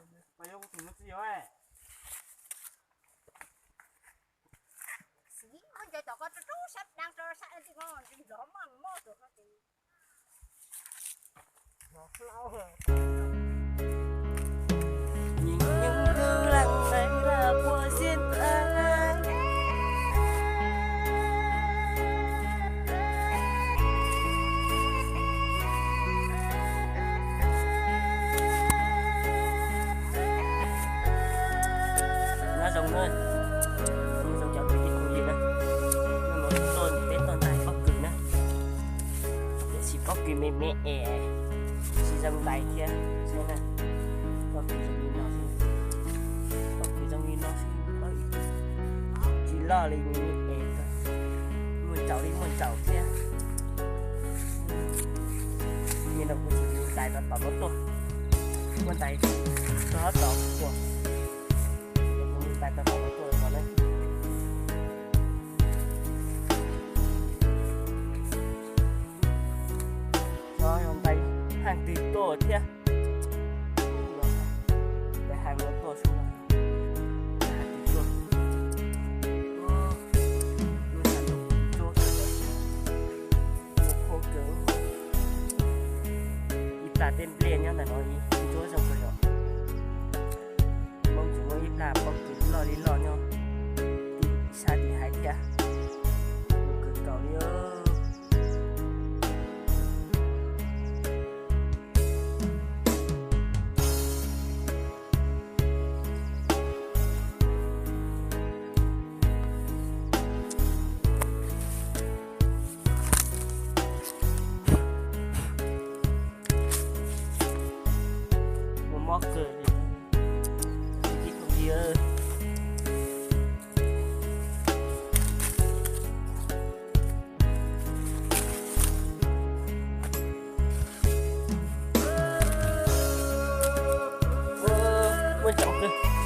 Xiv, muab ncaws tom ko rau rau sab dab rau sab ti ko, nrov maj mob tus ko ces. Nyob zoo na, nyob zoo cov kwv tij phooj ywg na, hnub no tuaj peb tuaj ntais pob kws na, tiam sis pob kws me me es tsis zoo ntais thiab na. Pob kws zoo li no xwb, pob kws zoo li no xwb, tsis loj li nws es, muaj ntsaum li muaj ntsaum thiab. Nyob no kuv tsis ntais rau tom no tuaj, kuv ntais txog tom tuaj, kuv ntais rau tom no tuaj no na. Xyov yog ntais haaj twg tuaj thiab. Ntais haaj no tuaj xwb no. Haaj twg tuaj. Lub sab ntuj ntsuab kawg, ntsuab kawg. Ib plag tej nplej nyob ntawm no ntsuab zoo kawg yom. Hmoob tseem muaj ib plag pob kws loj li loj nyob tim sab tim haiv thiab, zoo kawg nkaus li. Muaj mob kawg li, kwv tij phooj ywg. Muaj ntsaum kawg.